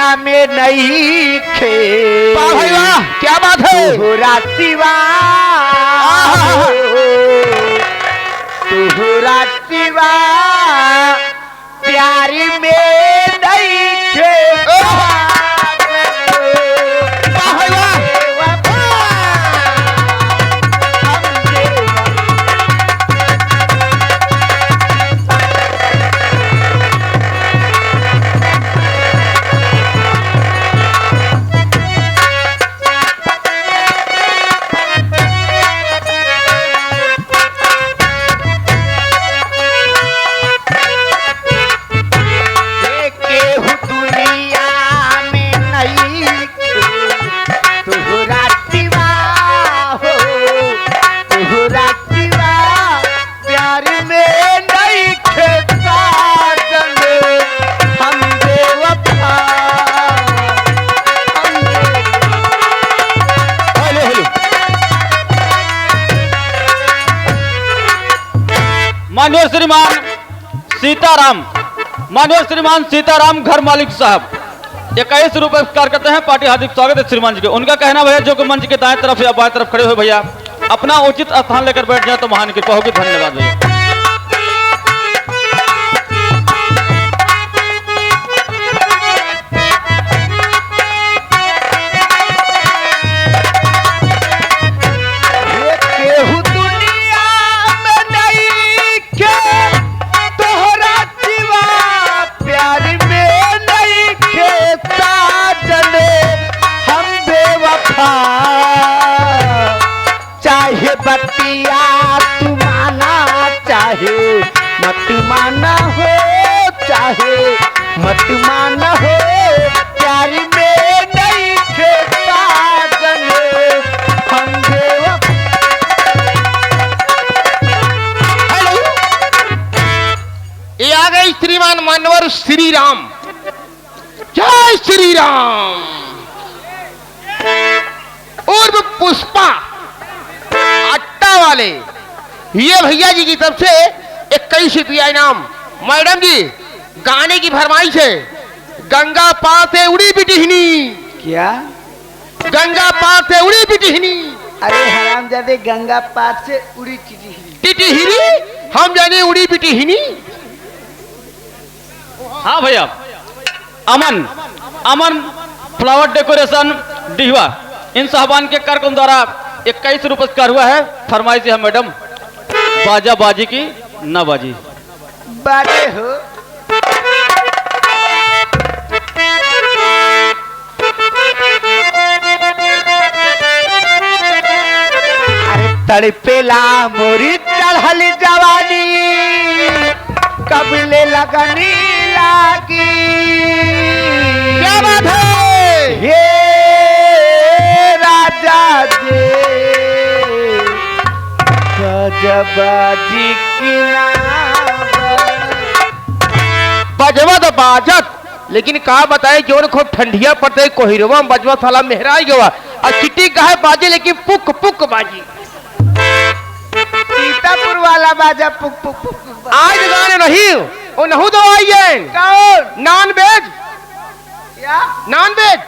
दुनिया में नहीं खे। वाह भाई वाह, क्या बात है। तोहरा सिवा, तोहरा सिवा प्यार में नहीं खे। वाह भाई वाह। केहू दुनिया में नहीं तोहरा सिवा हो, तोहरा सिवा प्यार में नहीं साजन हम बेवफा, हम हेलो हेलो। माननीय श्रीमान सीताराम, माननीय श्रीमान सीताराम घर मालिक साहब 21 रुपए पुरस्कार करते हैं। पार्टी हार्दिक स्वागत है श्रीमान जी के। उनका कहना भैया जो कि मंच के दाएं तरफ या बाएं तरफ खड़े हुए भैया अपना उचित स्थान लेकर बैठ जाए तो महान कृपा होगी। धन्यवाद भैया। केहू दुनिया में नहीं खे तोहरा सिवा प्यार में नहीं खे साजन हम बेवफा। चाहे बतिया तू माना चाहे मत माना हो, चाहे मत माना हो प्यार में नहीं खे साजन हम बेवफा। हेलो। ये आ गई श्रीमान मानवर श्री राम। जय श्री राम। उर्फ पुष्पा अट्टा वाले, ये भैया जी की तरफ से 21 रुपया इनाम। मैडम जी गाने की फरमाइश है, गंगा पार से उड़ी बिटिहनी। क्या? गंगा पार से उड़ी बिटिहनी। अरे हरामजादे, गंगा पार से उड़ी टिटिहिरी। टिटिहिरी हम जाने उड़ी बिटिहनी। हाँ भैया, अमन, अमन फ्लावर डेकोरेशन डिहवा, इन साहबान के कार्यक्रम द्वारा 21 रुपये पुरस्कार हुआ है। फरमाइश है मैडम, बाजा बाजी की ना बाजी। बाजे हो। अरे तड़पेला मोरी चढ़ल जवानी कबले लगनी लागी। क्या बात है। हे राजा जी गजबाजी की बजवा तो बाजत, लेकिन का बताए जोन खूब ठंडिया पड़ते कोहिरवा में बजवा साला मेहराई गवा और चिट्टी काहे बाजे लेकिन पुक पुक बाजी। सीतापुर वाला बाजा पुक पुक पुक पुक। आज गाने नहीं ओ नहु तो आई है। कौन? नॉन वेज। क्या? नॉन वेज।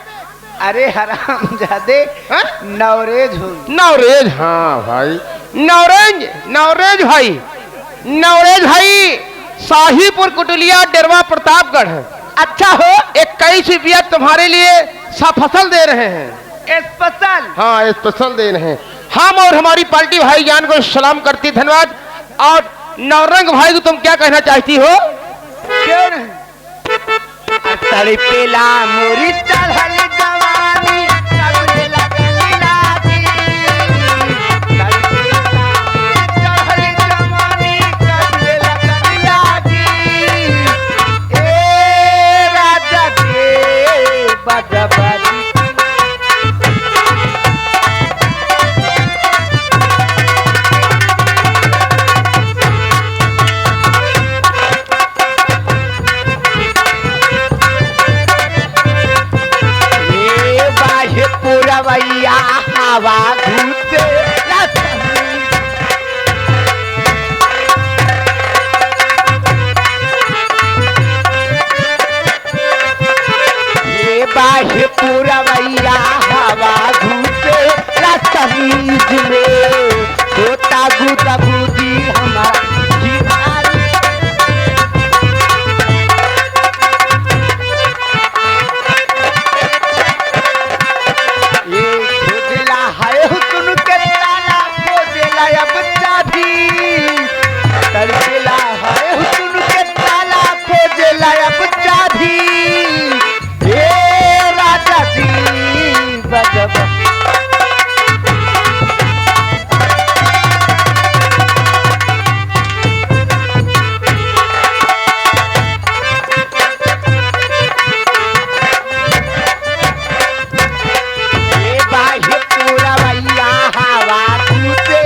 अरे हरामजादे, नवरेज हो। नवरेज, हाँ भाई नवरेज, नवरेज भाई, नवरेज भाई शाहीपुर कुटुलिया डेरवा प्रतापगढ़। अच्छा हो। 21 रुपया तुम्हारे लिए फसल दे रहे हैं। स्पेशल? हाँ स्पेशल दे रहे हैं। हम और हमारी पार्टी भाईजान को सलाम करती, धन्यवाद। और नवरंग भाई को तुम क्या कहना चाहती हो? क्यों नहीं? तड़पेला मोरी चढ़ल जवानी कबले लगनी लागी। तड़पेला मोरी चढ़ल जवानी कबले लगनी लागी। ए राजा के बाजा बाजी। समीज में होता गुदा गुदी हमारा भीतारी। ये खोजला है हुस्न के ताला खोजला अब चाबी तड़पेला है हुस्न के ताला खोजला अब चाबी। हे राजा जी बजब ए बाहे पूरा भैया हवा टूटे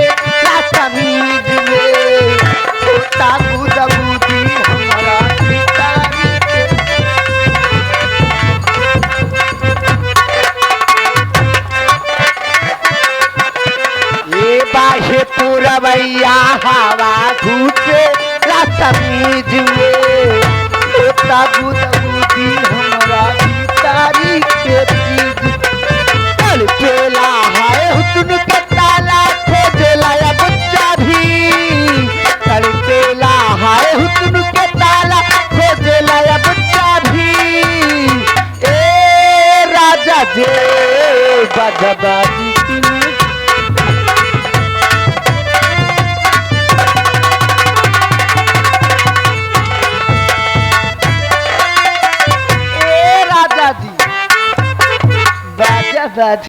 ला समीज में होता गुदा गुदी हमारा पितारी के। ए बाहे पूरा भैया हवा घुसे ला समीज में होता गुदा गुदी हमारा पितारी के चीज। तड़पेला है हुस्न के ताला खोजला अब चाबी तड़पेला है हुस्न के ताला खोजला अब चाबी। ए राजा जे बजबाजी की ए राजा जी बाजा बाजी।